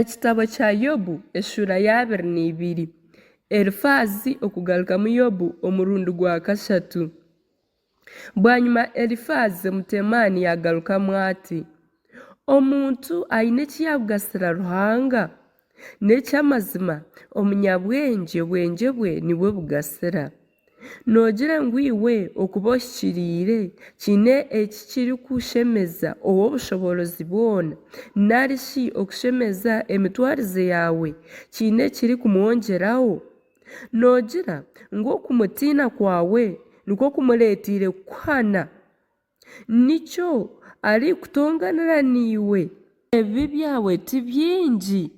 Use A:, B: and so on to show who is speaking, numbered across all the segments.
A: Ekitabo kya Yobu eshuura y'abiri n'ibiri. Elifaazi okugarukamu Yobu omurundi gwa kashatu. Bwanyima Elifaazi Omuteemani yaagarukamu ati, Omuntu aine eki yaakugasira Ruhanga? N'eky'amazima, omunyabwengye obwengye bwe nibwo bugasira. Noogira ngu iwe okuba ohikiriire kiine eki kirikushemeza Ow'obushoboorozi bwona, nari shi okushemeza emitwarize yaawe kiine eki kirikumwongyeraho? Noogira ngu okumutiina kwawe nikwo kumureeteire kukuhana? Nikyo arikutonganira naiwe? Ebibi byawe ti bingi?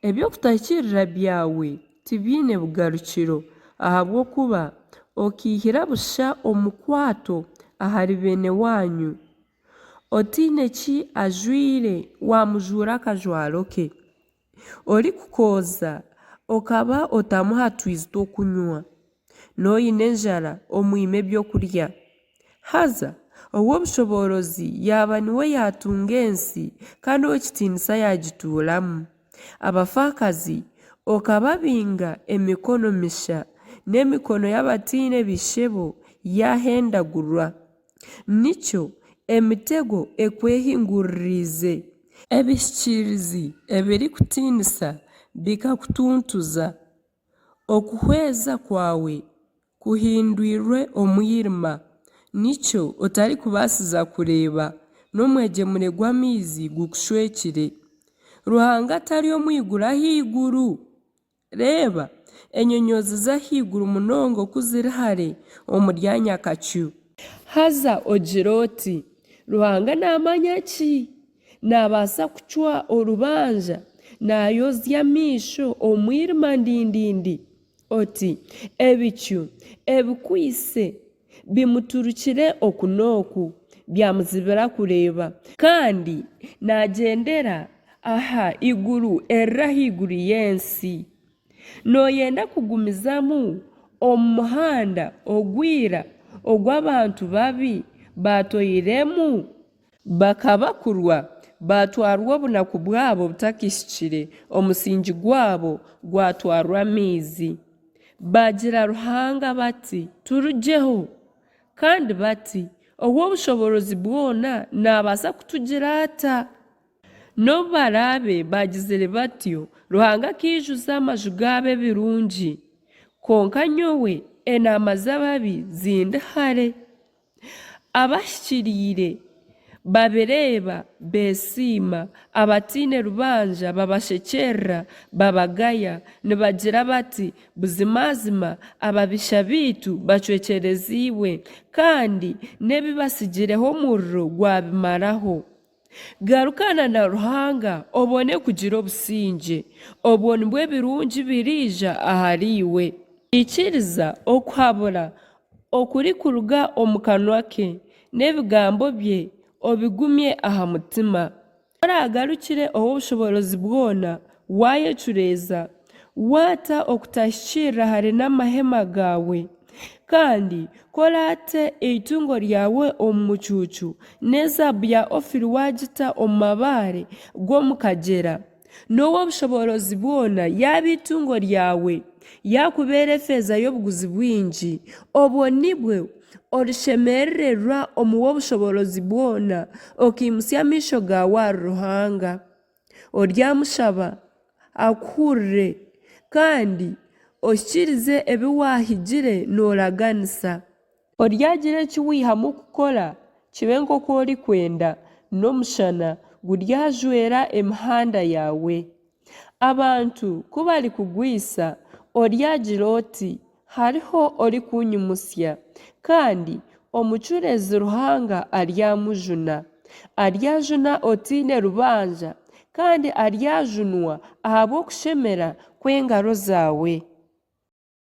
A: Eby'okutahikiirira byawe tibiine bugarukiro, ahabw'okuba okaihira busha omukwato ahari beene waanyu, otaine ki ajwaire waamujuura akajwaro ke, orikukooza okaba otamuha twizi tw'okunywa. N'oine enjara omwime ebyokurya. Haza Ow'obushoboorozi yaaba niwe yaatunga ensi, kandi Ow'ekitiinisa yaagituuramu. Abafaakazi okababinga emikono misha, n'emikono y'abataine baishebo yaahendagurwa. Nikyo emitego ekwehinguririize. Ebihikiirizi ebirikutiinisa bikakutuntuza. Okuhweza kwawe kuhindwirwe omwirima, nikyo otarikubaasiza kureeba, n'omwegyemure gw'amaizi gukushwekire. Ruhanga tari omu iguru ahaiguru? Reeba, enyonyoozi z'ahaiguru munonga oku ziri hare omuri anyakacu. Haza ogire oti, Ruhanga naamanya ki? Naabaasa kucwa orubanja naayozya amaisho omwirima ndindindi, oti ebicu ebikwaitse bimuturukire oku n'oku, byamuzibira kureeba. Kandi naagyendera aha iguru eriri ahaiguru y'ensi. Nooyenda kugumizamu omu muhanda ogwa ira ogu abantu babi baatoiremu? Bakabakurwa, baatwarwa obunaku bwabo butakahikire, omusingi gwabo gwatwarwa amaizi. Baagira Ruhanga bati, Turugyeho! Kandi bati, Ow'obushoboorozi bwona naabaasa kutugira ata? N'obu baraabe baagizire batyo, Ruhanga akaijuza amaju gaabo ebirungi. Kwonka nyowe enaama z'ababi zindi hare. Abahikiriire babireeba beesiima, abataine rubanja babashekyerera, babagaya, nibagira bati, Buzimazima ababisha baitu bacwekyereziibwe, kandi n'ebi batsigireho omuriro gwabimaraho. Garukana na Ruhanga obone kugira obusingye, obwo nibwo ebirungi biriija ahariiwe. Ikiriza okuhabura okurikuruga omu kanwa ke, n'ebigambo bye obigumye aha mutima. Ku oraagarukire Ow'obushoboorozi bwona, waayecureeza, waata okutahikiirira hare n'amahema gaawe, kandi ku oraate eitungo ryawe omu mucuucu, n'ezaabu ya Ofiri waagita omu mabaare g'omu kagyera, n'Ow'obushoboorozi bwona yaaba eitungo ryawe, yaakubeera efeeza y'obuguzi bwingi, obwo nibwo orishemerererwa omu W'obushoboorozi bwona, okaimutsya amaisho gaawe ahari Ruhanga. Oryamushaba akuhurire, kandi ohikiirize ebi waahigire nooraganisa. Oryagira eki waihamu kukora kibe nk'oku orikwenda, n'omushana guryajwera emihanda yaawe. Abantu ku barikugwisa, oryagira oti, Hariho orikunyimutsya. Kandi omucureezi Ruhanga aryamujuna. Aryajuna otaine rubanja, kandi aryajunwa ahabw'okushemera kw'engaro zaawe.